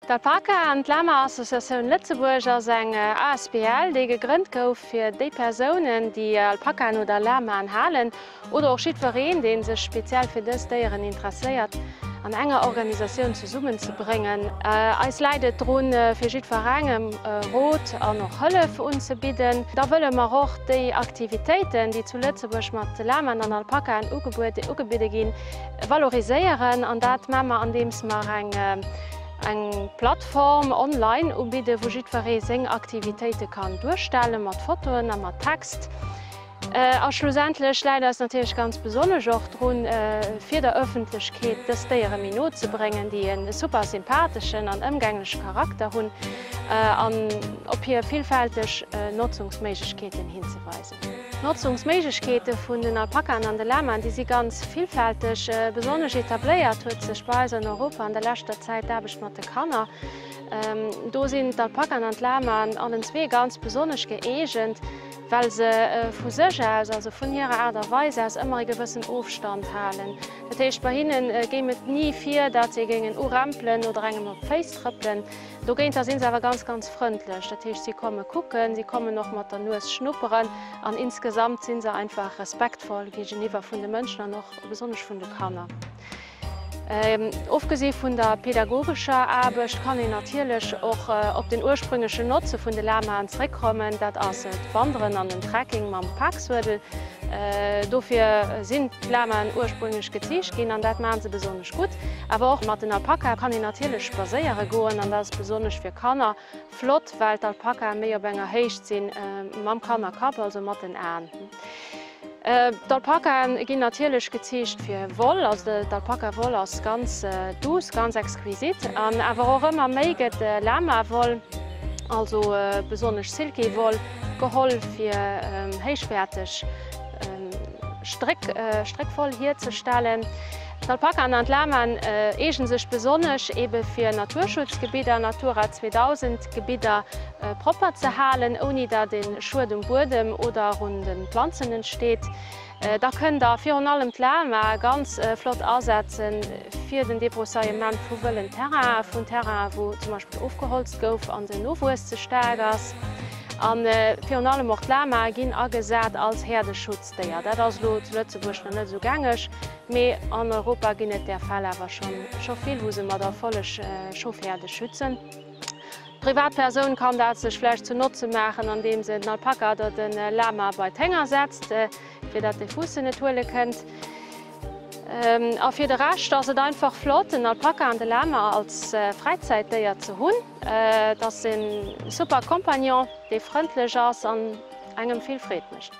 D'Alpaka an d'Lama Associatioun Lëtzebuerg ass eng asbl, déi gegrënnt gouf fir déi Persounen, déi Alpakaen oder Lamaen halen, oder och jiddwereen, dee sech speziell fir dës Déieren interesséiert, an enger Organisatioun zesummenzebréngen. Eis läit et drun, fir jiddwerengem Rot an och Hëllef unzebidden. Da wëlle mer och déi Aktivitéiten, déi zu Lëtzebuerg mat Lamaen an Alpakaen ugebidde ginn, Valoriséieren an dat maache mer andeems mer eng eng Plattform online ubidden, wou jiddweree seng Aktivitéite kann duerstellen, mat Fotoen a mat Text. A schlussendlech läit eis natierlech ganz besonnesch och drun, fir der Ëffentlechkeet dës Déiere méi no ze bréngen, déi e super sympatheschen an ëmgängleche Charakter hunn, an op hir villfälteg Notzungsméiglechkeeten hinzeweisen. D'Notzungsméiglechkeete vun den Alpakaen an de Lamaen, déi si ganz villfälteg. Besonnesch etabléiert huet sech bei eis an Europa an der leschter Zäit d'Aarbecht mat de Kanner. Do sinn d'Alpakaen an d'Lamaen allen zwee ganz besonnesch gëeegent, well se vu sech aus, also vun hirer Aart a Weis aus, ëmmer e gewëssen Ofstand halen. Dat heescht, bei hinne géim et ni vir, datt se géingen urempelen oder engem op d'Féiss trëppelen. Dogéinter sinn se awer ganz, ganz frëndlech. Dat heescht, si komme kucken, si kommen och mat der Nues schnupperen an insgesamt si se einfach respektvoll géigeniwwer vun de Mënschen an och besonnesch vun de Kanner. Ofgesi vun der pedagogescher Aarbecht kann een natierlech och op den ursprünglechen Notze vun de Lamaen zeréckkommen, dat ass d'Wanderen an den Trekking mam Paksuedel. Dofir sinn d'Lamaen ursprünglech geziicht ginn an dat maache se besonnesch gutt. Awer och mat den Alpakae kann een natierlech spadséiere goen an dat ass besonnesch fir Kanner flott, well d'Alpakae méi op enger Héicht sinn mam Kannerkapp, also mat den Aen. D'Alpakae ginn natierlech geziicht fir Woll, also d'Alpakawoll ass ganz douce, ganz exquisit an awer och ëmmer méi gëtt Lamawoll, also besonnesch Silky-Woll, geholl fir héichwäerteg Stréck, Stréckwoll hierzestellen. D'Alpakaen an d'Lamaen eegnen sech besonnesch ebe fir Naturschutzgebidder, Natura 2000 Gebidder propper ze halen, ouni datt e Schued um Buedem oder un de Planzen entsteet. Da kënnt der virun allem d'Lama ganz flott asetzen fir den Débroussaillement vu wëllen Terrainen, vun Terrainen wou zum Beispill ofgeholzt gouf an den Nowuess ze staark ass. A virun allem och d'Lamae ginn agesat als Häerdeschutzdéier. Dat ass elo zu Lëtzebuerg nach net esou gängeg, mee an Europa ginn et där Fäll awer scho vill, wou se mat Erfolleg Schofhäerde schützen. D'Privatpersoun kann dat sech vläicht zu Notze maachen, andeem se den Alpaka oder de Lama bei d'Hénger setzt, fir datt de Fuuss se net huele kënnt. A fir de Rescht ass et einfach flott, den Alpaka an de Lama als Fräizäitdéier ze hunn. Et ass e super Compagnon, dee frëndlech ass an engem vill Freed mécht.